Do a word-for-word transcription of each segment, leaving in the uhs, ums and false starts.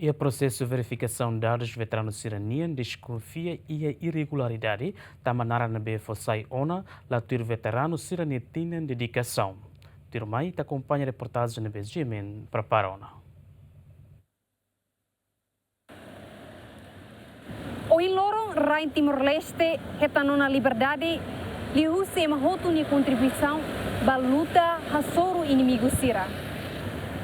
Iha prosesu verifikasaun dadus veteranu sira-nian deskonfia iha irregularidade, tanba naran ne'ebé fó sai ona la tuir veteranu sira-nia tinan dedikasaun. Tuirmai ita akompaña reportajen ne'ebé GMN prepara ona. Ohin loron, rain Timor-Leste hetan ona liberdade liuhusi ema hotu nia kontribuisaun ba luta hasoru inimigu sira.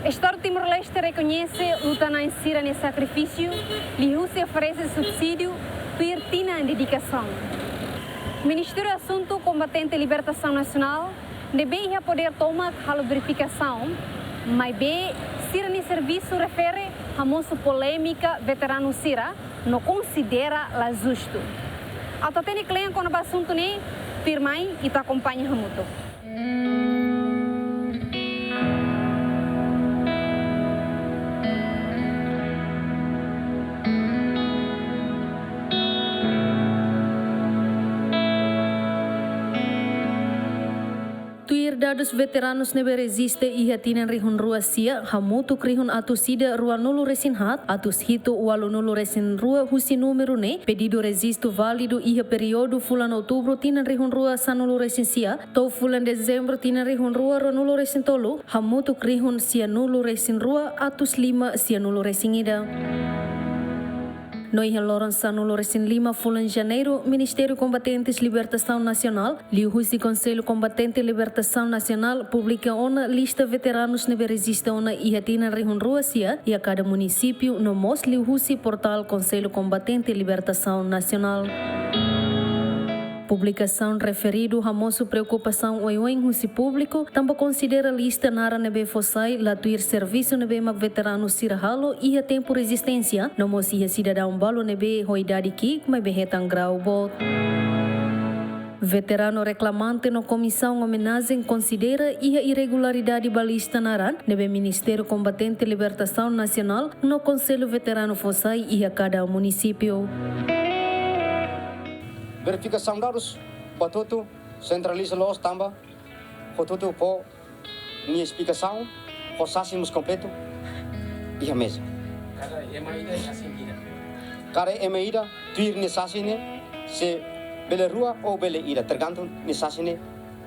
Estadu Timor-Leste rekoñese luta-na'in sira-nia sakrifísiu liuhusi oferese subsídiu tuir tinan dedikasaun. Ministériu Asuntu Kombatente Libertasaun Nasionál ne'ebé iha podér tomak halo verifikasaun, maibé sira-nia servisu refere hamosu polémika veteranu sira no konsidera la justu. Atu hatene kle'an kona-ba asuntu ne'e, tuirmai ita akompaña hamutuk. Tuir dadus veteranus ne'ebé rejista iha tinan rihun rua sia, hamutuk rihun atus ida ruanulu resin haat, atus hitu ualunulu resin rua husi númeru ne'e, pedidu rejistu válidu iha períodu fulan Outubru tinan rihun rua sanulu resin sia, to'o fulan Dezembru tinan rihun rua ruanulu resin tolu, hamutuk rihun sianulu resin rua, atus lima sianulu resin ida. No iha loron sanulu resin lima fulan Janeiru, Ministériu Kombatentes Libertasaun Nasionál, liuhusi Konsellu Kombatente Libertasaun Nasionál, publika ona lista veteranus ne'ebé rejista ona iha tinan rihun rua sia, iha kada munisípiu, no mós liuhusi portál Konsellu Kombatente Libertasaun Nasionál. Publikasaun referidu hamosu preokupasaun oioin husi públiku, tanba konsidera lista naran ne'ebé fó sai la tuir servisu ne'ebé mak veteranu sira halo iha tempu rezisténsia, no mós iha sidadaun balu ne'ebé ho idade ki'ik, maibé hetan grau boot. Veteranu reklamante no Komisaun Omenajen konsidera iha irregularidade ba lista naran ne'ebé Ministériu Kombatente Libertasaun Nasionál no Konsellu Veteranu fó sai iha kada munisípiu. Verifikasaun dadus, hotu-hotu sentraliza loos tanba hotu-hotu fó nia esplikasaun, ho sasin mós kompletu iha meza. Kada ema ida sasin ida. Kada ema ida tuir nia sasin ne'e, se bele rua ou bele ida, tergantung nia sasin ne'e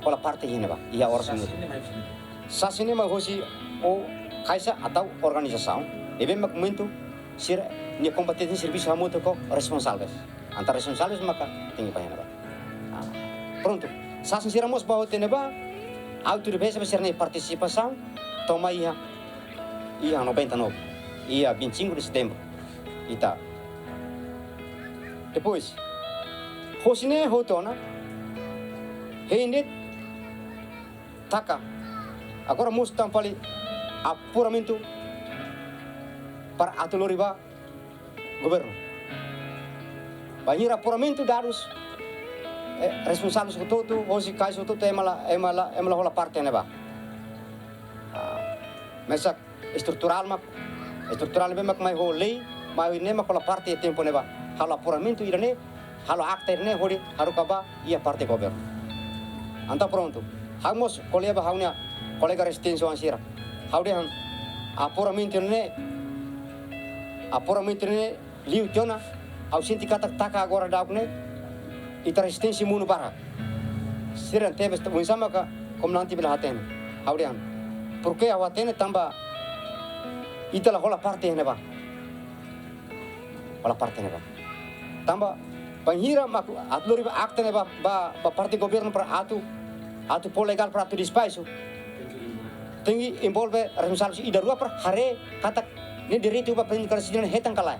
hola parte iha ne'ebá, iha oras ne'e. Sasin ne'e mai fini. Sasin ne'e mai hosi ou kaixa atau organizasaun ne'ebé mak momentu sira-nia kombatente servisu hamutuk ho responsavel. Entaun responsavel maka tenke ba iha ne'ebá. Ah, prontu. Sasin sira mós ba hotu iha ne'ebá, ha'u tuir bese ba sira-nia partisipasaun, to'o mai iha, iha noventa e nove, iha vinte e cinco de setembro. Ita. Depois, hosi ne'e hotu ona, hein de'it taka. Agora mós tan fali apuramentu para atu lori ba governu. Bainhira apuramentu dadus, eh, responsavel hotu-hotu, hosi kaixa hotu-hotu, ema la, ema la, ema la hola parte ne'ebá. Ah, mesak estruturál mak, estruturál ne'ebé mak mai ho lei, mai ho ne'e mak hola parte iha tempu ne'ebá. Halo apuramentu ida-ne'e, halo akta ida-ne'e hodi haruka ba iha parte governu. Entaun prontu. Ha'u mós ko'alia ba ha'u-nia kolega rezisténsia oan sira. Ha'u dehan apuramentu ne'e, apuramentu ne'e liu tiha ona, ha'u sente katak taka agora daudaun ne'e, ita rezisténsia monu barak. Sira tebes, oinsá maka komandante bele hatene. Ha'u dehan. Porke ha'u hatene tanba ita la hola parte iha ne'ebá. Hola parte ne'ebá. Tanba bainhira mak atu lori ba akta ne'e ba, ba, ba parte governu para atu, atu fó legál para atu despaixu. Tenke envolve responsavel ida rua para haree katak nia direitu ba prende kala sidin hetan ka lae.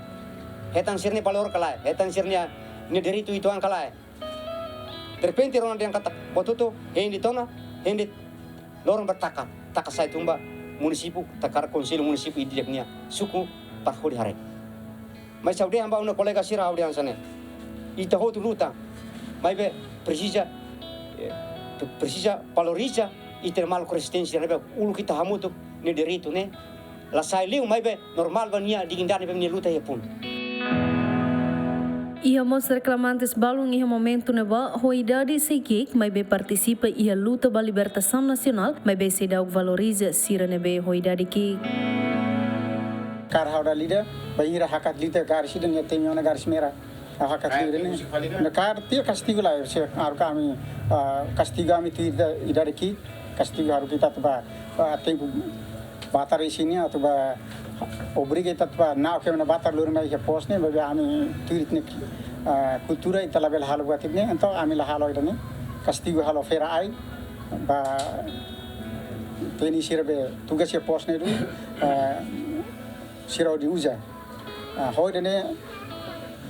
Hetan sira-nia valór ka lae. Hetan sira-nia, nia direitu uitoan ka lae. Derrepente rona dehan katak hotu-hotu, hein de'it ona, hein de'it loron ba taka, taka sai tun ba munisípiu, taka konsellu munisípiu ida-idak nia suku para hodi haree. Mas ha'u dehan ba ha'u-nia kolega sira ha'u dehan hanesan ne'e. Ita hotu luta, maibé presiza, eh, presiza valoriza ita-nia maluk rezisténsia ne'ebé uluk ita hamutuk nia direitu ne'e la sai liu maibé normál ba nia dignidade ne'ebé nia luta iha pun. Iha mós reklamantes balun iha momentu ne'ebá ho idade sei ki'ik maibé partisipa iha luta ba libertasaun nasionál, maibé seidauk valoriza sira ne'ebé ho idade ki'ik. Karik ha'u dala ida, Bainhira hakat liu tiha garis ida-ne'e, temi ona garis merah. Ha'u hakat liu ida-ne'e. Kaer tiha kastigu lai, se haruka ami, ah, kastigu ami tuir ida, ida-ne'e ki'ik, kastigu haruka ita atu ba, ah, tempu batar iha ne'e, atu ba obriga ita atu ba na'ok ema batar lori mai iha pos ne'e, maibé ami tuir ita-nia, ah, kultura ita labele halo buat ida-ne'e, entaun ami la halo ida-ne'e, kastigu halo fera ai, ba teni sira be tugas iha pos ne'e duni, ah, sira hodi uza. Ah, ho ida-ne'e,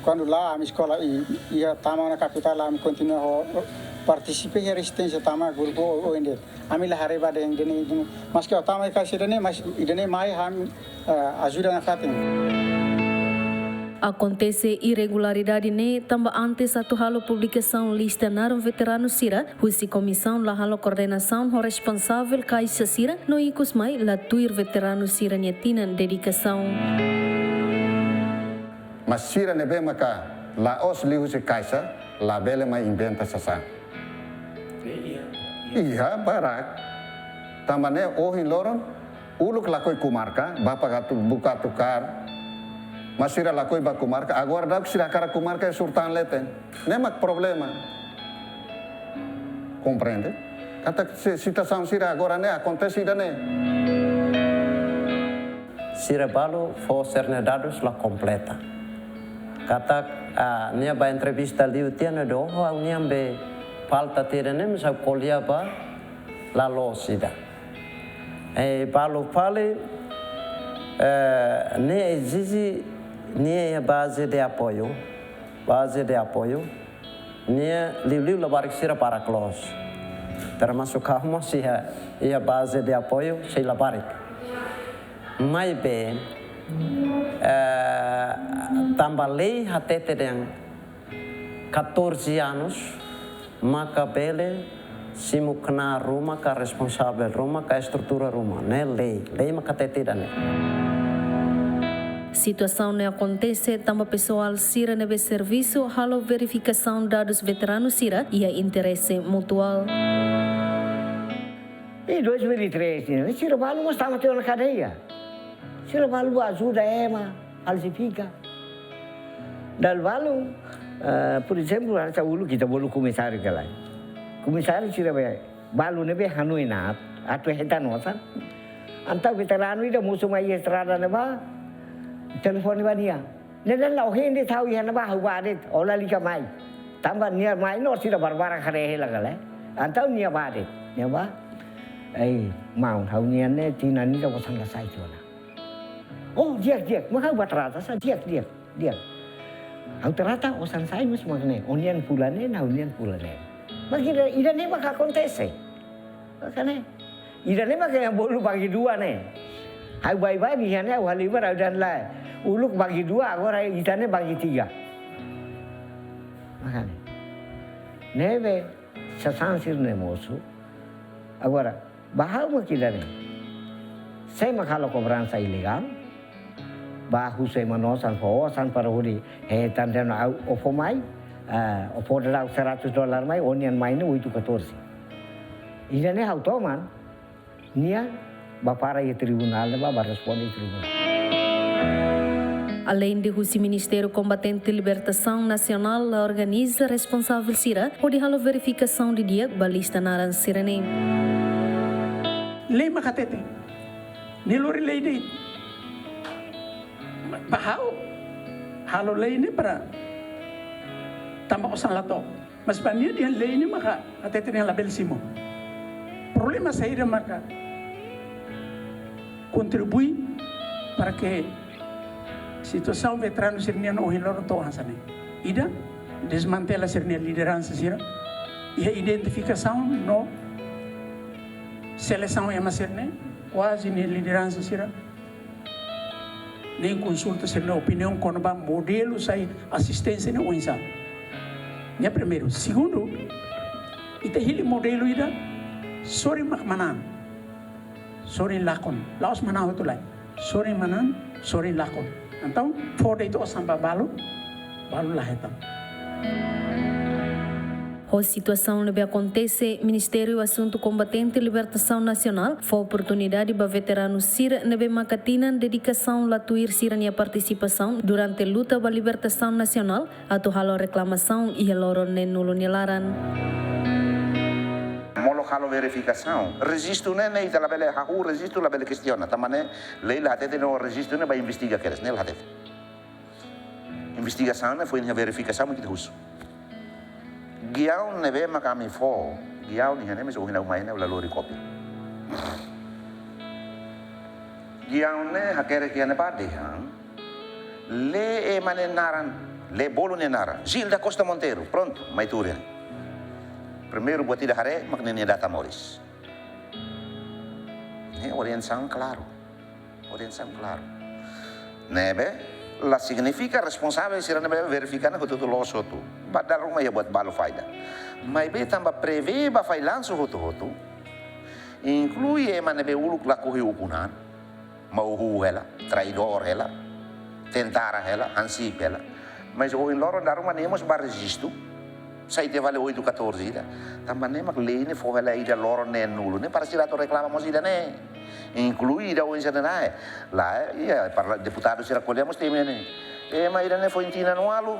kuandu la'o ami eskola i, iha tama ona kapitál ami kontinua ho partisipa iha rezisténsia tama grupu O N D. Ami la haree ba dehan ida-ne'e, ida-ne'e. Maski ó tama iha kaisa ida-ne'e, mas ida-ne'e mai ami, ah, ajuda nafatin. Akontese irregularidade ne'e tanba antes atu halo publikasaun lista naran veteranu sira, husi komisaun la halo koordenasaun ho responsavel kaisa sira, no ikus mai la tuir veteranu sira-nia tinan dedikasaun. Mas sira ne'ebé maka la'ós liuhusi kaisa, labele mai inventa sasán. Iha, barak. Tanba ne'e ohin loron, uluk lakohi komarka, bapa atu buka atu kaer. Mas sira lakohi ba komarka, agora daudauk sira hakarak komarka iha Surtan leten. Ne'e mak problema. Komprende? Katak si-, situasaun sira agora ne'e akontese ida-ne'e. Sira balu fó sira-nia dadus la kompleta. Katak, ah, nia ba entrevista liu tiha ne'e dehan, oh, ha'u-nian be falta tiha ida-ne'e, mas ha'u ko'alia ba la loos ida. Eh, balu fali, eh, nia ezije, nia iha baze de apoiu, baze de apoiu, nia liuliu labarik sira barak loos. Termasuk ha'u mós iha, iha baze de apoiu, sei labarik. Maibé, eh, tanba lei hatete dehan katorze anos, maka bele simu knaar ruma ka responsavel ruma ka estrutura ruma. Ne'e lei, lei maka hatete ida-ne'e. Situasaun ne'e akontese tanba pesoál sira ne'ebé servisu halo verifikasaun dadus veteranu sira iha interese mutuál. Iha dois mil e treze, ne'e sira balu mós tama tiha ona kadeia. Sira balu ajuda ema, falsifika. Dala balu, eh, por ezemplu, hanesan uluk ita bolu komisáriu ka lae. Komisáriu sira be, balu ne'ebé hanoin aat, atu hetan osan. Entaun veteranu ida mosu mai estrada ne'ebá, telefone ba nia. Nia dehan lae, ó hein de'it ha'u iha ne'ebá, ha'u bá de'it, ó lalika mai. Tanba nia mai no sira barbarak haree hela ka lae. Entaun nia bá de'it, nia bá. Ei, maun, ha'u-nian ne'e tinan ida osan la sai tiha ona. Oh, di'ak, di'ak, mak ha'u bá trata sá, di'ak, di'ak, di'ak. Ha'u trata osan sai mós mak ne'e, ó-nian fulan ne'e, ha'u-nian fulan ne'e. Mak ida, ida-ne'e mak akontese. Mak ne'e. Ida-ne'e mak iha bolu bagi dua ne'e. Ha'u baibain iha ne'e, ha'u halimar ha'u dehan lae. Uluk bagi dua, agora ita ne'e bagi tiga. Mak ne'e. Ne'ebé, sasán sira-ne'e mosu. Agora, ba ha'u mak ida-ne'e. Sé mak halo kobransa ilegál. Ba husu ema nia osan, fó osan para hodi hetan dehan ha'u, ó fó mai, eh, ó fó daudaun seratus dolar mai, ó-nian mai ne'e oito catorze. Ida-ne'e ha'u toman, nia bá para iha tribunál, nia bá, bá responde iha tribunál. Aleinde husi Ministériu Kombatente Libertasaun Nasionál la organiza responsavel sira hodi halo verifikasaun didi'ak ba lista naran sira-ne'e. Lei mak hatete. Nia lori lei de'it. Ba ha'u, halo lei ne'e para tanba osan la to'o. Mas ba nia dehan lei ne'e maka hatete dehan labele simu. Problema saida maka kontribui para ke situasaun veteranu sira-nian ohin loron to'o hanesan ne'e. Ida, dezmantela sira-nia lideransa sira. Iha identifikasaun no selesaun ema sira-ne'e, kuaze nia lideransa sira nein konsulta sira-nia opiniaun kona-ba modelu sai asisténsia ne'e oinsá. Ne'e primeiru. Segundu, ita hili modelu ida, sorin mak manán. Sorin lakon. La'ós manán hotu lae. Sorin manán, sorin lakon. Entaun, fó de'it osan ba balu, balu la hetan. Ho situasaun ne'ebé akontese, Ministériu Asuntu Kombatente Libertasaun Nasionál fó oportunidade ba veteranu sira ne'ebé maka tinan dedikasaun la tuir sira-nia partisipasaun durante luta ba libertasaun nasionál atu halo reklamasaun iha loron neen-nulu nia laran. Molok halo verifikasaun. Rejistu ne'e, ne'e ita labele hahú, rejistu labele kestiona. Tanba ne'e lei la hatete no rejistu ne'e ba investiga kedas, ne'e la hatete. Investigasaun ne'e foin iha verifikasaun mak ita husu. Giaun ne'ebé mak ami fó, giaun iha ne'e, mas ohin ha'u mai ne'e la lori kópia. Giaun ne'e hakerek iha ne'ebá dehan, lee ema nia naran, lee bolu nia naran, Gilda Costa Monteiro, prontu, mai tuur iha ne'e. Primeiru buat ida haree mak ninia data moris. Ne'e orientasaun klaru. Orientasaun klaru. Ne'ebé la signifika responsavel sira ne'ebé verifika ne'e hotu-hotu loos hotu. Ba dala ruma iha buat balu falla. Maibé tanba prevee ba fallansu hotu-hotu, inklui ema ne'ebé uluk lakohi ukun an, mau-huu hela, traidór hela, tentara hela, hansip hela. Mas ohin loron dala ruma nia mós ba rejistu. Sai tiha fali oito catorze ida. Tanba ne'e mak lei ne'e fó hela ida loron neen-nulu ne'e para sira atu reklama mós ida-ne'e. Inklui ida ohin sira-ne'e. Lae, iha, parla-, deputadu sira ko'alia mós temi ne'e. Ema ida-ne'e foin tinan ualu.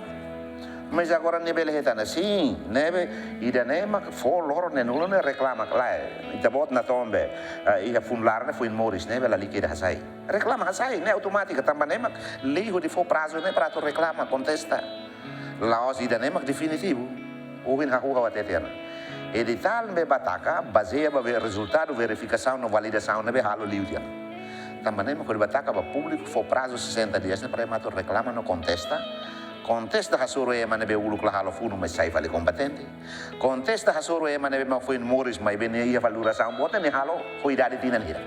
Mas agora ne'e bele hetan, sin, ne'ebé ida-ne'e mak fó loron neen-nulu ne'e reklama, lae. Ita-boot natoon be, eh, iha funu laran ne'e foin moris, ne'ebé lalika ida hasai. Reklama hasai, ne'e automátika, tanba ne'e mak lei hodi fó prazu ne'e para atu reklama, kontesta. La'ós ida-ne'e mak definitivu. Ohin hahú ha'u hatete ona. Editál ne'ebé ba taka, bazeia ba ve-, rezultadu verifikasaun no validasaun ne'ebé halo liu tiha ona. Tanba ne'e mak hodi ba taka ba públiku, fó prazu sessenta dias ne'e para ema atu reklama no kontesta. Kontesta hasoru ema ne'ebé uluk la halo funu, mas sai fali kombatente. Kontesta hasoru ema ne'ebé mak foin moris, maibé nia iha fali durasaun boot, nia halo ho idade tinan hira.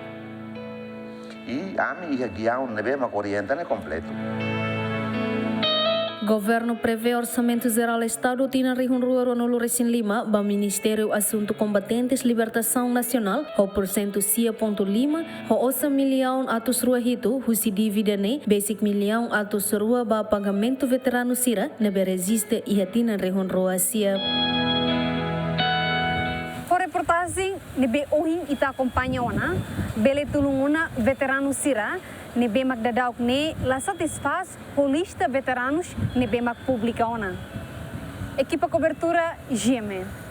I ami iha giaun ne'ebé mak orienta ne'e kompletu. Governu prevee Orsamentu Jerál Estadu tinan rihun rua ruanulu-resin-lima ba Ministériu Asuntu Kombatentes Libertasaun Nasionál ho porsentu sia pontu lima, ho osan millaun atus rua hitu husi dívida ne'e, besik millaun atus rua ba pagamentu veteranu sira ne'ebé rejista iha tinan rihun rua sia. Ho reportajen ne'ebé ohin ita akompaña ona, bele tulun ona veteranu sira ne'ebé mak daudauk ne'e la satisfás ho lista veteranus ne'ebé mak publika ona. Ekipa kobertura, G M N.